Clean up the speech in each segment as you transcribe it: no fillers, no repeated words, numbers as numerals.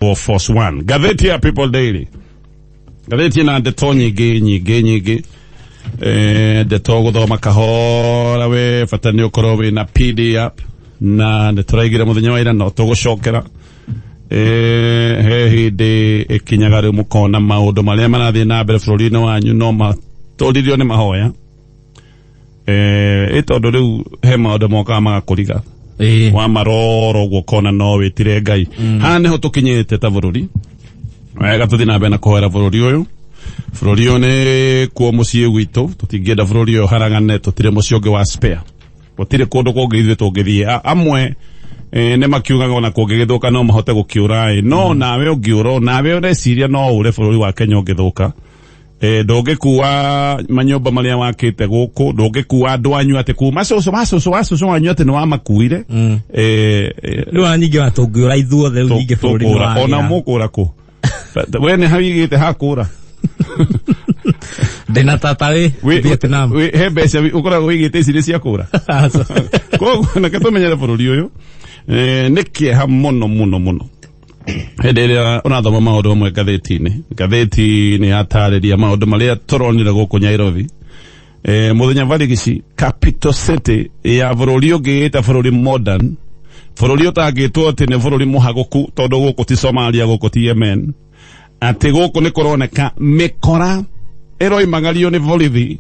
Force One. Ngathĩti ya People Daily, ngathĩti ĩna ndeto nyingĩ nyingĩ nyingĩ, ndeto gũthoma kahora, we bata nĩ ũkorwo wĩna PD app, na nĩ tũraigire mũthenya wa ira no tũgũcokera. He hĩndĩ ĩkinyaga rĩu mũkona maũndũ marĩa marathiĩ na mbere bũrũri-inĩ wanyu no matũririo nĩ mahoya, ĩ tondũ rĩu he maũndũ mokaga magakũriga wa maroro ũguo ũkona no wĩtire Ngai. Haha nĩho tũkinyĩte ta bũrũri. Wega tũthiĩ na mbere na kũhoera bũrũri ũyũ. Bũrũri ũyũ nĩ kuo mũciĩ gwitũ, tũtingĩenda bũrũri ũyũ ũharagane, tũtirĩ mũciĩ ũngĩ wa spare, gũtirĩ kũndũ kũngĩ ithuĩ tũngĩthiĩ. Amwe nĩ makiugaga ona kũngĩgĩthũka no mahote gũkĩũra ĩ, no nawe ũngĩũra, nawe ũreciria no ũre bũrũri wa Kenya ũngĩthũka? Ndũngĩkua manyũmba marĩa wakĩte gũkũ, ndũngĩkua andũ anyu atĩ kuma cũcũ wa cũcũ wa cũcũ wanyu atĩ nĩ wamakuire. Rĩu ona ningĩ ona tũngĩũra ithuothe rĩu ningĩ bũrũri nĩ tũkũra ona wagĩra. Mũkũra kũ? We nĩ hawigĩte hakũra? Ndĩna tata wĩ Vietnam. He mbeca ũkoragwo wĩigĩte ici nĩ cia kũra? Koguo nake tũmenyere bũrũri ũyũ, nĩ kĩeha mũno mũno mũno hĩndĩ ĩrĩa ũrathoma maũndũ mamwe ngathĩti-inĩ. Ngathĩti nĩ yatarĩria maũndũ marĩa tũronire gũkũ Nairobi, mũthenya barigici, capital city ya bũrũri ũngĩĩta bũrũri modern, bũrũri ũtangĩtwo atĩ nĩ bũrũri mũhagũku, tondũ gũkũ ti Somalia, gũkũ ti Yemen, atĩ gũkũ nĩ kũroneka mĩkora ĩroimagario nĩ borithi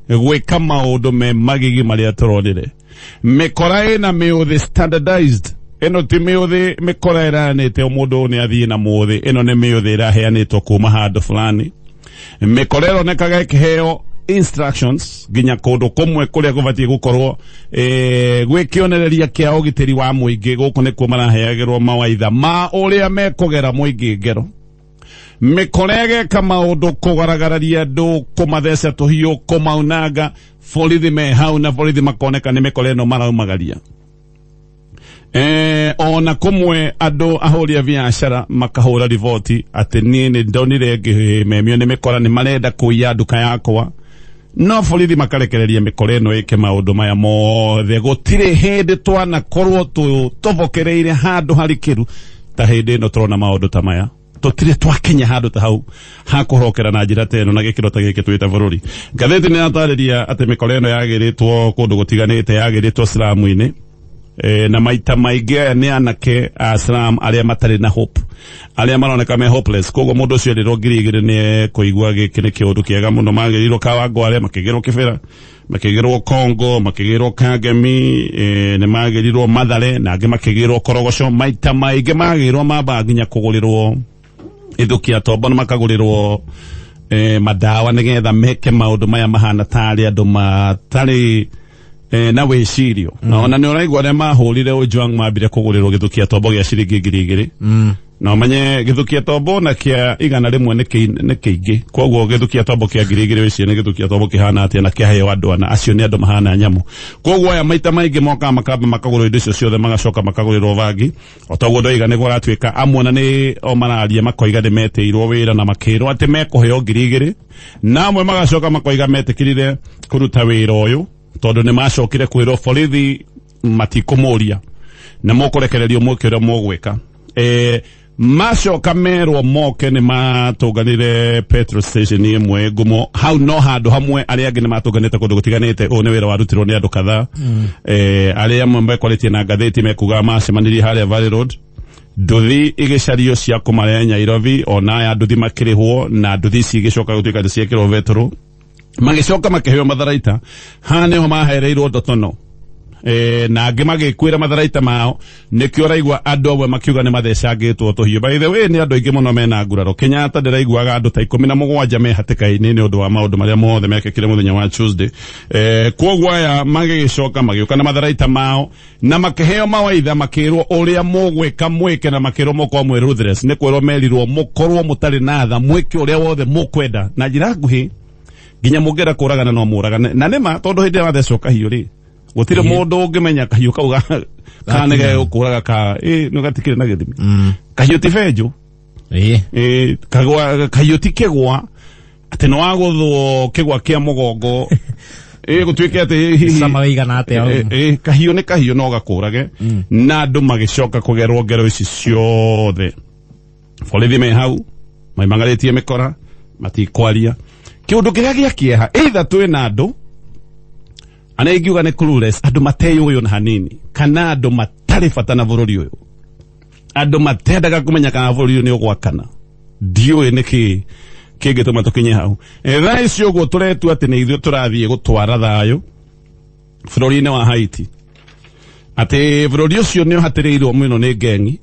gwĩka maũndũ me magigi marĩa tũronire. Mĩkora ĩna mĩũthĩ standardized, ĩno ti mĩũthĩ mĩkora ĩrayanĩte o mũndũ nĩ athiĩ na mũthĩ, ĩno nĩ mĩũthĩ ĩraheanĩtwo kuma handũ fulani. Mĩkora ĩronekaga ĩkĩheo instructions nginya kũndũ kũmwe kũrĩa gũbatiĩ gũkorwo gwĩ kĩonereria kĩa ũgitĩri wa mũingĩ, gũkũ nĩkuo maraheagĩrwo mawaitha ma ũrĩa mekũgera mũingĩ ngero. Mĩkora ĩgeka maũndũ kũgaragararia andũ, kũmatheca tũhiũ, kũmaunanga, borithi me hau, na borithi makoneka nĩ mĩkora ĩno maraumagaria. Ona kũmwe andũ ahũri a biacara makahũra riboti atĩ niĩ nĩ ndonire ngĩmemio nĩ mĩkora, nĩ marenda kũiya nduka yakwa, no borithi makarekereria mĩkora ĩno ĩke maũndũ maya mothe. Gũtirĩ hĩndĩ twanakorwo tũbokereire handũ harikĩru ta hĩndĩ ĩno tũrona maũndũ ta maya. Tũtirĩ twakinya handũ ta hau hakũhorokera na njĩra ta ĩno na gĩkĩro ta gĩkĩ twĩta bũrũri. Ngathĩti nĩ yatarĩria atĩ mĩkora ĩno yagĩrĩtwo kũndũ gũtiganĩte, yagĩrĩtwo slum-inĩ, na maita maingĩ aya nĩ anake a slum arĩa matarĩ na hope, arĩa maroneka me hopeless. Koguo mũndũ ũcio erĩrwo 2000 nĩ kũigua gĩkĩ nĩ kĩũndũ kĩega mũno. Magĩrĩirwo Kawangware, makĩgĩrwo Kĩbĩra, makĩgĩrwo Kongo, makĩgĩrwo Kangemi, nĩ magĩrirwo Mathare, na angĩ makĩgĩrwo Korogoco. Maita maingĩ magĩrwo mambaga nginya kũgũrĩrwo ithũkia tombo na makagũrĩrwo madawa nĩgetha meke maũndũ maya mahana tarĩ andũ matarĩ na wĩcirio. Na ona nĩ ũraigua arĩa mahũrire Ojwang mambire kũgũrĩrwo gĩthũkia tombo gĩa ciringi 2000, na ũmenye gĩthũkia tombo na kĩa 100 nĩ kĩingĩ. Koguo gĩthũkia tombo kĩa 2000 wĩcirie nĩ gĩthũkia tombo kĩhana atĩa, na kĩaheo andũ ana acio nĩ andũ mahana nyamũ. Koguo aya maita maingĩ mokaga makamba makagũrwo indo icio ciothe, magacoka makagũrĩrwo bangi o toguo ndoiga. Nĩguo aratuĩka amwe na nĩ o mararia makoiga nĩ metĩirwo wĩra na makĩrwo atĩ mekũheo 2000, na amwe magacoka makoiga metĩkĩrire kũruta wĩra ũyũ tondũ nĩ macokire kwĩrwo borithi matikũmũria na mũkũrekererio mwĩke ũrĩa mũgwĩka. Macoka merwo moke nĩ matũnganire petrol station ĩmwe ngumo hau, no handũ hamwe arĩa angĩ nĩ matũnganĩte kũndũ gũtiganĩte. Ũũ nĩ wĩra warutirwo nĩ andũ kadhaa. Arĩa amwe mekwarĩtie na ngathĩti mekuga macemanirie harĩa Valley Road, nduthi igĩcario cia kũmarehe Nairobi, ona aya nduthi makĩrĩhwo, na nduthi ici igĩcoka gũtuĩka nĩ ciekĩrwo betũrũ, magĩcoka makĩheo matharaita. Haha nĩho mahereirwo ndotono, na angĩ magĩkuĩra matharaita mao. Nĩkĩo ũraigua andũ amwe makiuga nĩ mathecangĩtwo tũhiũ. By the way, nĩ andũ aingĩ mũno mena nguraro Kenyatta. Ndĩraiguaga andũ ta 17 me hatĩka-inĩ nĩ ũndũ wa maũndũ marĩa mothe mekĩkire mũthenya wa Tuesday. Kwoguo aya magĩgĩcoka magĩũka na matharaita mao na makĩheo mawaitha, makĩrwo ũrĩa mũgwĩka mwĩke, na makĩrwo mũkorwo mwĩ ruthless. Nĩ kwĩrwo merirwo mũkorwo mũtarĩ na tha, mwĩke ũrĩa wothe mũkwenda, na njĩra nguhĩ nginya mũngĩenda kũragana no mũragane. Na nĩma, tondũ hĩndĩ ĩrĩa wathecwo kahiũ rĩ, gũtirĩ mũndũ ũngĩmenya kahiũ kau kana nĩ gegũkũraga ka ĩ nĩ gatikĩrĩ na gĩthimi. Kahiũ ti benjũ. Kagwa kahiũ ti kĩgwa atĩ nĩ wagũthwo kĩgwa kĩa mũgongo ĩ gũtuĩke atĩ hihi Cama wĩigana atĩa? Kahiũ nĩ kahiũ no gakũrage. Na andũ magĩcoka kũgerwo ngero ici ciothe. Borithi me hau maimangarĩtie mĩkora, matikwaria. Kĩũndũ kĩrĩa gĩa kĩeha, either twĩna andũ arĩa ingiuga nĩ clueless, andũ mateyũĩ ona hanini, kana andũ matarĩ bata na bũrũri ũyũ, andũ matendaga kũmenya kana bũrũri ũyũ nĩ ũgwakana. Ndiũĩ nĩkĩ kĩngĩtũma tũkinye hau. Thaa ici ũguo tũretua atĩ nĩ ithuĩ tũrathiĩ gũtwara thayũ bũrũri-inĩ wa Haiti, atĩ bũrũri ũcio nĩ ũhatĩrĩirwo mũno nĩ ngengi,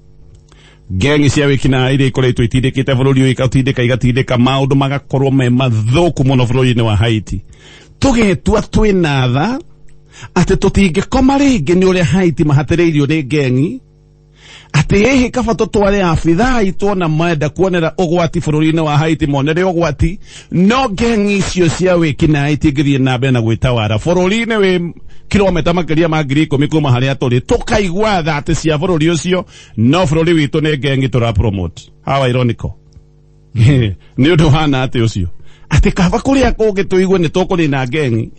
ngengi cia wĩkinaĩ iria ikoretwo itindĩkĩte bũrũri ũyũ, igatindĩka igatindĩka maũndũ magakorwo me mathũku mũno bũrũri-inĩ wa Haiti. Tũgetua twĩna tha atĩ tũtingĩkoma rĩngĩ nĩ ũrĩa Haiti mahatĩrĩirio nĩ ngengi, atĩ hihi kaba tũtware abithaa aitũ ona menda kuonera ũgwati bũrũri-inĩ wa Haiti monere ũgwati, no ngengi icio cia wĩkinaĩ itingĩthiĩ na mbere na gwĩtawara bũrũri-inĩ wĩ kilomita makĩria ma 10,000 kuma harĩa tũrĩ. Tũkaigua tha atĩ cia bũrũri ũcio, no bũrũri witũ nĩ ngengi tũra promote. How ironical. Nĩ ũndũ hana atĩ ũcio atĩ kaba kũrĩa kũngĩ tũigue nĩ tũkũnina ngengi,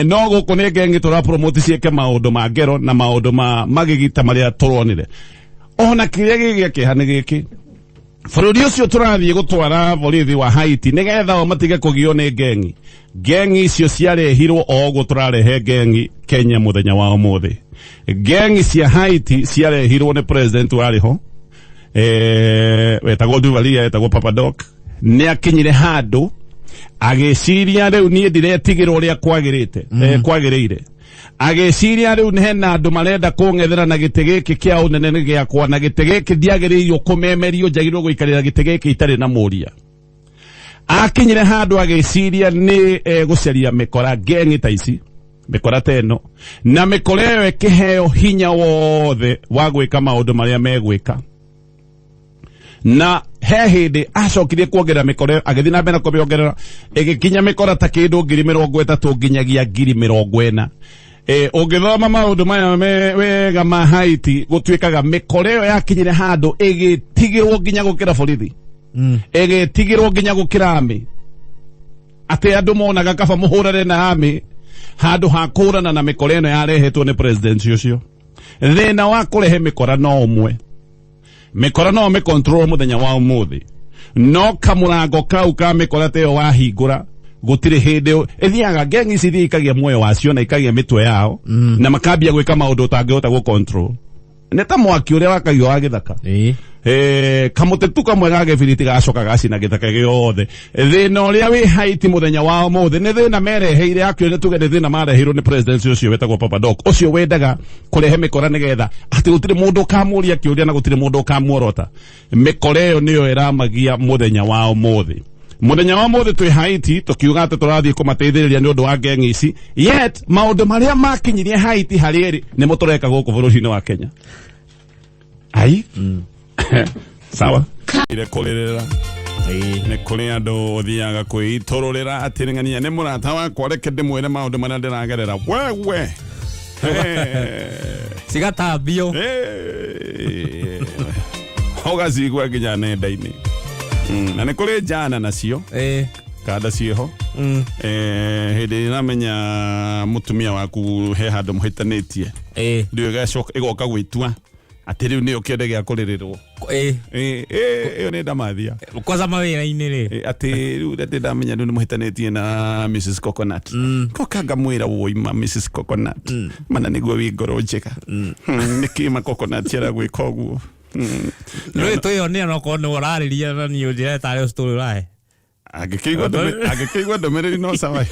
no gũkũ nĩ ngengi tũra promote ciĩke maũndũ ma ngero na maũndũ ma magigi ta marĩa tũronire. Ona kĩrĩa gĩ gĩa kĩeha nĩ gĩkĩ, bũrũri ũcio tũrathiĩ gũtwara borithi wa Haiti nĩgetha o matige kũgio nĩ ngengi, ngengi icio ciarehirwo o ũguo tũrarehe ngengi Kenya mũthenya wa ũmũthĩ. Ngengi cia Haiti ciarehirwo nĩ president warĩ ho, wetagwo Duvalier, wetagwo Papa Doc. Nĩ akinyire handũ agĩciria rĩu niĩ ndiretigĩra ũrĩa kwagĩrĩte, kwagĩrĩire. Agĩciria rĩu nĩ hena andũ marenda kũng'ethera na gĩtĩ gĩkĩ kĩa ũnene nĩ gĩakwa, na gĩtĩ gĩkĩ ndiagĩrĩirwo kũmemerio, njagĩrĩirwo gũikarĩra gĩtĩ gĩkĩ itarĩ na mũria. Akinyire handũ agĩciria nĩ gũcaria mĩkora, ngengi ta ici, mĩkora ta ĩno, na mĩkora ĩyo ĩkĩheo hinya wothe wa gwĩka maũndũ marĩa megwĩka. Na he hĩndĩ acokirie kuongerera mĩkora ĩyo, agĩthiĩ na mbere na kũmĩongerera, ĩgĩkinya mĩkora ta kĩndũ 30,000 nginyagia 40,000. Ũngĩthoma maũndũ maya wega ma Haiti, gũtuĩkaga mĩkora ĩyo yakinyire handũ ĩgĩtigĩrwo nginya gũkĩra borithi, ĩgĩtigĩrwo nginya gũkĩra army, atĩ andũ monaga kaba mũhũrane na army handũ ha kũhũrana na mĩkora ĩno yarehetwo nĩ president ũcio. Thĩna wa kũrehe mĩkora no ũmwe, mĩkora no mĩcontrol mũthenya wa ũmũthĩ, no kamũrango kau ka mĩkora ta ĩyo wahingũra, gũtirĩ hĩndĩ ĩthiaga. Ngengi ici ithiĩ ikagia muoyo wacio na ikagia mĩtwe yao na makambia gwĩka maũndũ ũtangĩhota gũ control. Nĩ ta mwaki ũrĩa wakagio wa gĩthaka. Kamũtĩ tu kamwe ga gĩbiriti gacoka gacina gĩthaka gĩothe. Thĩna ũrĩa wĩ Haiti mũthenya wa ũmũthĩ nĩ thĩna mereheire, actually nĩ tuge nĩ thĩna mareheirwo nĩ president ũcio wetagwo Papa Doc, ũcio wendaga kũrehe mĩkora nĩgetha atĩ gũtirĩ mũndũ ũkamũria kĩũria na gũtirĩ mũndũ ũkamuorota. Mĩkora ĩyo nĩyo ĩramagia mũthenya wa ũmũthĩ. Mũthenya wa ũmũthĩ twĩ Haiti tũkiuga atĩ tũrathiĩ kũmateithĩrĩria nĩ ũndũ wa ngengi ici, yet maũndũ marĩa makinyirie Haiti harĩa ĩrĩ nĩmo tũreka gũkũ bũrũri-inĩ wa Kenya. Ai, sawa ire kũrĩrĩra. Nĩ kũrĩ andũ ũthiaga kwĩitũrũrĩra atĩ ng'ania nĩ mũrata wakwa, reke ndĩmwĩre maũndũ marĩa ndĩragerera wewe. Cigatambio. Ũgacigua nginya nenda-inĩ. Na nĩ kũrĩ njana nacio kanda ciĩho. Hĩndĩ ĩrĩa ũramenya mũtumia waku he handũ mũhĩtanĩtie, rĩu ĩgacoka ĩgoka gwĩtua atĩ rĩu nĩyo kĩonde gĩa kũrĩrĩrwo. Ĩyo nĩ ndamathia. Kwanza mawĩra-inĩ rĩ. Atĩ rĩu atĩ ndamenya rĩu nĩ mũhĩtanĩtie na Mrs Coconut, koka ngamwĩra, "Woima Mrs Coconut, mana nĩguo wĩ ngoro njega. Nĩkĩ ma Coconut aragwĩka ũguo?" Rĩu twĩyonera no korwo nĩ ũrarĩria na niĩ ũnjĩre tarĩ story ũrahe. Angĩkĩigua ndũmĩrĩri no sawa.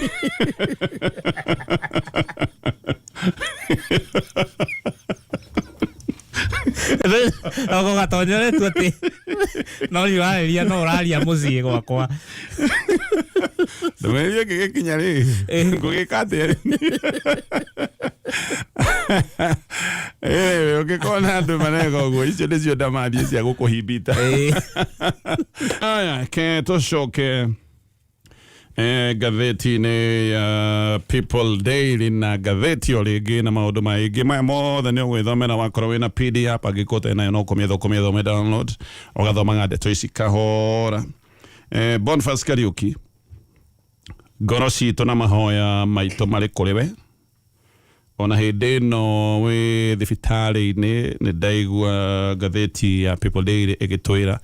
Oko gatonyoretwo atĩ no nĩ ũrarĩria, no ũraria mũciĩ gwakwa. Ndũmĩrĩri ĩngĩgĩkinya rĩ, ngũgĩka atĩa rĩ? Ũngĩkorwo na andũ mareka ũguo, icio nĩcio ndamathie cia gũkũhimbita. Aya, ke tũcoke ngathĩti-inĩ ya People Daily na ngathĩti o rĩngĩ na maũndũ maingĩ maya mothe nĩ ũgwĩthomera wakorwo wĩna PDF. Angĩkorwo ũtarĩ nayo, no kũmĩetha ũkũmĩetha, ũmĩ download, ũgathomaga ndeto ici kahora. Boniface Kariuki, ngoro citũ na mahoya maitũ marĩ kũrĩ we. Ona hĩndĩ ĩno wĩ thibitarĩ-inĩ, nĩ ndaigua ngathĩti ya People Daily ĩgĩtwĩra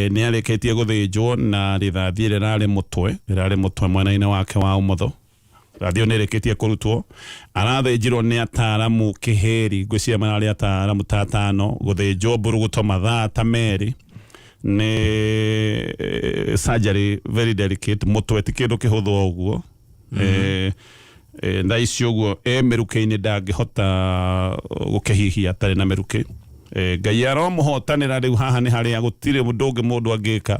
nĩ arĩkĩtie gũthĩnjwo na rithathi rĩrarĩ mũtwe, rĩrarĩ mũtwe mwena-inĩ wake wa ũmotho. Rithathi ĩyo nĩ ĩrĩkĩtie kũrutwo. Arathĩnjirwo nĩ ataaramu kĩhĩri, ngwĩciria mararĩ ataaramu ta atano, gũthĩnjwo mburuguto mathaa ta merĩ. Nĩ surgery very delicate, mũtwe ti kĩndũ kĩhũthũ o ũguo. Thaa ici ũguo e mĩrukĩ-inĩ, ndangĩhota gũkĩhihia atarĩ na mĩrukĩ. Ngai aromũhotanĩra. Rĩu haha nĩ harĩa gũtirĩ ũndũ ũngĩ mũndũ angĩka.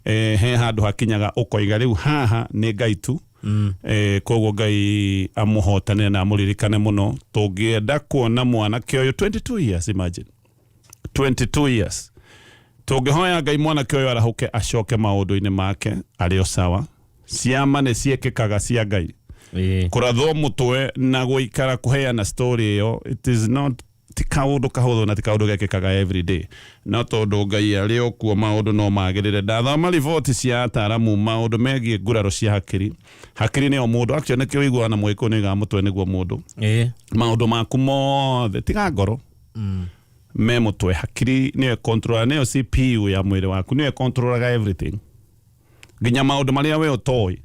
He handũ hakinyaga ũkoiga rĩu haha nĩ Ngai tu. Koguo Ngai amũhotanĩre na amũririkane mũno. Tũngĩenda kuona mwanake ũyũ, 22 years, imagine 22 years, tũngĩhoya Ngai mwanake ũyũ arahũke, acoke maũndũ-inĩ make arĩ o sawa. Ciama nĩ ciĩkĩkaga cia Ngai. Kũrathwo mũtwe na gũikara kũheana story ĩyo, it is not, ti kaũndũ kahũthũ na ti kaũndũ gekĩkaga every day, no tondũ Ngai arĩ o kuo, maũndũ no magĩrĩre. Ndathoma riboti cia ataaramu maũndũ megiĩ nguraro cia hakiri. Hakiri nĩyo mũndũ actually, nĩkĩo ũiguaga na mũgĩkũyũ nĩoigaga mũtwe nĩguo mũndũ. Maũndũ maku mothe tiga ngoro me mũtwe. Hakiri nĩyo ĩcontrolaga, nĩyo CPU ya mwĩrĩ waku, nĩyo ĩcontrolaga everything, nginya maũndũ marĩa we ũtoĩ.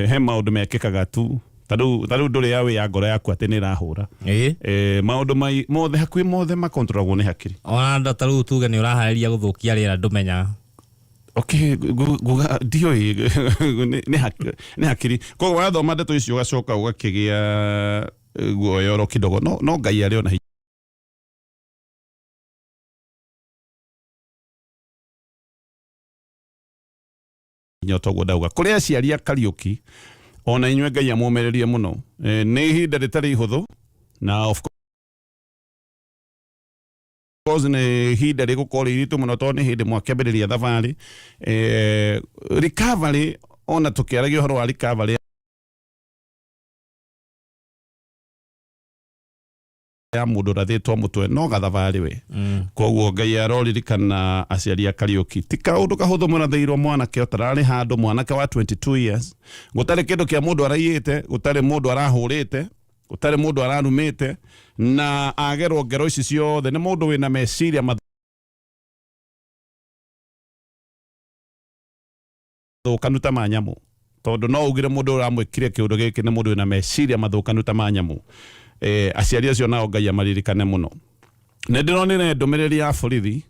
He maũndũ mekĩkaga tu, tarĩu ndũrĩ ya wĩ ya ngoro yaku atĩ nĩ ĩrahũra. Maũndũ mothe, hakuhĩ mothe, makontrolagwo nĩ hakiri. Ona ndo ta rĩu tuge nĩ ũraharĩria gũthũkia rĩera, ndũmenyaga. Okay, nguga ndiũĩ, nĩ hakiri. Koguo wathoma ndeto icio ũgacoka ũgakĩgĩa guoya oro kidogo, no Ngai arĩ ona hinya. Toguo ndauga kũrĩ aciari a Kariũki, ona inyuĩ Ngai amũmĩrĩrie mũno. Nĩ ihinda rĩtarĩ ihũthũ na of course nĩ ihinda rĩgũkorwo rĩ iritũ mũno, tondũ nĩ hĩndĩ mwakĩambĩrĩria thabarĩ recovery. Ona tũkĩaragia ũhoro wa recovery ya mũndũ ũrathĩtwo mũtwe, no gathabarĩ we. Koguo Ngai aroririkana aciari a Kariũki. Ti kaũndũ kahũthũ mũrathĩirwo mwanake ũtararĩ handũ, mwanake wa 22 years, gũtarĩ kĩndũ kĩa mũndũ araiyĩte, gũtarĩ mũndũ arahũrĩte, gũtarĩ mũndũ ararumĩte, na agerwo ngero ici ciothe nĩ mũndũ wĩna meciria mathũkanu ta ma nyamũ, tondũ no ugire mũndũ ũramwĩkire kĩũndũ gĩkĩ nĩ mũndũ wĩna meciria mathũkanu ta ma nyamũ. Aciari acio nao Ngai amaririkane mũno. Nĩ ndĩronire ndũmĩrĩri ya borithi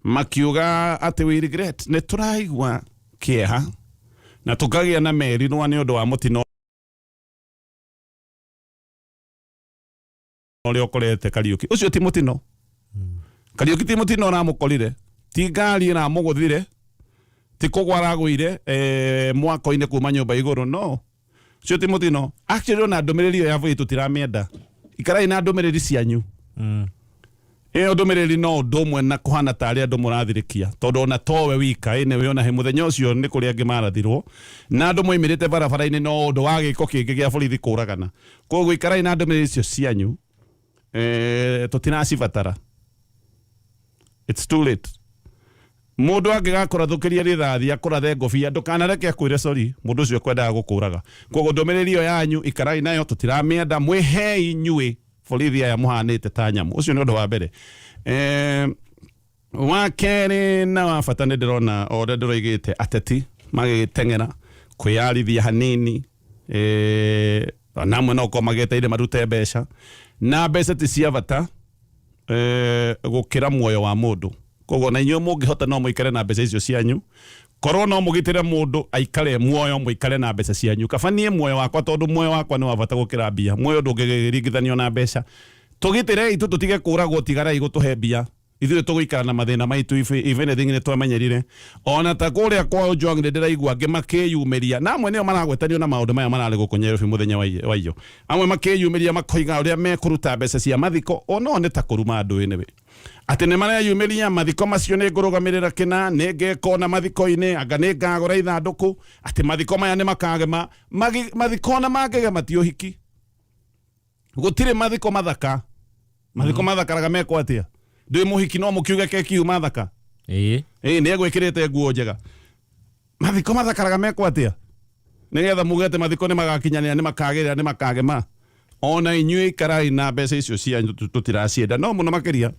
makiuga atĩ we regret, nĩ tũraigua kĩeha na tũkagĩa na merirwa nĩ ũndũ wa mũtino ũrĩa ũkorete Kariũki. Ũcio ti mũtino. Kariũki ti mũtino ũramũkorire, ti ngari ĩramũgũthire, ti kũgwa aragũire mwako-inĩ kuma nyũmba igũrũ. No ũcio ti mũtino actually. Ona ndũmĩrĩri ĩyo ya borithi tũtiramĩenda. Ikarai na ndũmĩrĩri cianyu. Ĩyo ndũmĩrĩri no ũndũ ũmwe na kũhana tarĩ andũ mũrathirĩkia, tondũ ona towe wika anyway. Ona he mũthenya ũcio nĩ kũrĩ angĩ marathirwo na andũ moimĩrĩte barabara-inĩ, no ũndũ wa gĩko kĩngĩ gĩa borithi kũragana. Koguo ikarai na ndũmĩrĩri icio cianyu, tũtiracibatara. It's too late. Mũndũ angĩgakũrathũkĩria rithathi, akũrathe ngũbia, ndũkanareke akwĩre sorry. Mũndũ ũcio ekwendaga gũkũraga. Koguo ndũmĩrĩri ĩyo yanyu ikarai nayo, tũtiramĩenda. Mwĩhei inyuĩ borithi aya mũhanĩte ta nyamũ. Ũcio nĩ ũndũ wa mbere. Wa kerĩ na wa bata, nĩ ndĩrona o ũrĩa ndĩroigĩte ateti magĩteng'era kwĩyarithia hanini, na amwe no gũkorwo magĩeteire marute mbeca, na mbeca ti cia bata gũkĩra muoyo wa mũndũ. Koguo na inyuĩ mũngĩhota no mũikare na mbeca icio cianyu. Korwo no mũgitĩre mũndũ aikare muoyo, mũikare na mbeca cianyu. Kaba niĩ muoyo wakwa, tondũ muoyo wakwa nĩ wa bata gũkĩra mbia. Muoyo ndũngĩringithanio na mbeca. Tũgitĩrei tu tũtige kũragwo, tigarai gũtũhe mbia. Ithuĩ tũgũikara na mathĩna maitũ. If anything, nĩ twamenyerire. Ona ta kũrĩa kwa Ojwang nĩ ndĩraigua angĩ makĩyumĩria, na amwe nĩo maragwetanio na maũndũ maya mararĩ gũkũ Nyairobi mũthenya wa iyo. Amwe makĩyumĩria makoiga ũrĩa mekũruta mbeca cia mathiko. Ono nĩ ta kũruma andũ anyway, atĩ nĩ mareyumĩria mathiko macio, nĩ ngũrũgamĩrĩra kĩna, nĩ ngeka ona mathiko-inĩ, anga nĩ ngagũra ithandũkũ, atĩ mathiko maya nĩ makagema. Mathiko ona mangĩgema ti ũhiki. Gũtirĩ mathiko mathaka. Mathiko mathakaraga mekwo atĩa? Ndĩ mũhiki, no mũkiuge keki yuma thaka. Ĩĩ, nĩ egwĩkĩrĩte nguo njega. Mathiko mathakaraga mekwo atĩa? Nĩgetha muge atĩ mathiko nĩ magakinyanĩra, nĩ makagĩrĩra, nĩ makagema. Ona inyuĩ ikarai na mbeca icio cianyu, tũtiracienda. No mũno makĩria,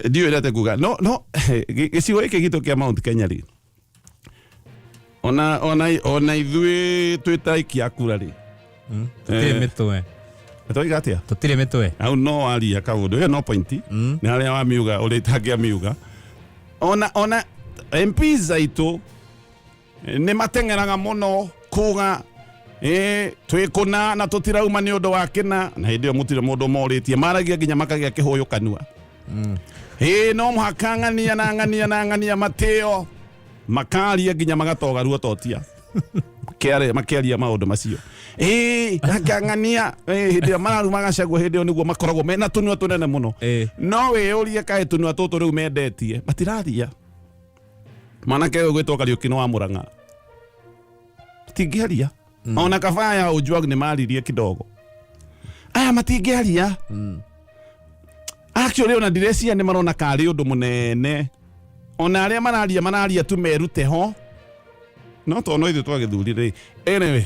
ndiũĩ ũrĩa kuga, no gĩcigo gĩkĩ gitũ kĩa Mount Kenya rĩ, ona ithuĩ twĩ ta aikia a kura rĩ, Tũtirĩ mĩtwe. Twoiga atĩa? Tũtirĩ mĩtwe. Hau no waria kaũndũ ĩyo, no point nĩ harĩa wamiuga ũrĩa itangĩamiuga. Ona MPs aitũ nĩ mateng'eraga mũno kuga ĩ twĩ kũna na tũtirauma nĩ ũndũ wa kĩna, na hĩndĩ ĩyo mũtirĩ mũndũ morĩtie. Maragia nginya makagĩa kĩhũyũ kanua. Ĩ no mũhaka ng'ania na ng'ania na ng'ania matĩo, makaria nginya magatoga ruo totia makiaria maũndũ macio. Ĩ ng'ania hĩndĩ ĩrĩa mararuma Gachagua, hĩndĩ ĩyo nĩguo makoragwo mena tũnua tũnene mũno. No wĩyũrie, kaĩ tũnua tũtũ rĩu mendetie matiraria? Mwanake ũyũ gwĩtwo Kariũki nĩ wa Mũrang'a, matingĩaria. Ona Kabaya Ojwang nĩ maririe kidogo, aya matingĩaria. Actually, ona ndirecia nĩ marona karĩ ũndũ mũnene. Ona arĩa mararia, mararia tu merute ho, no tondũ no ithuĩ twagĩthurire. Anyway.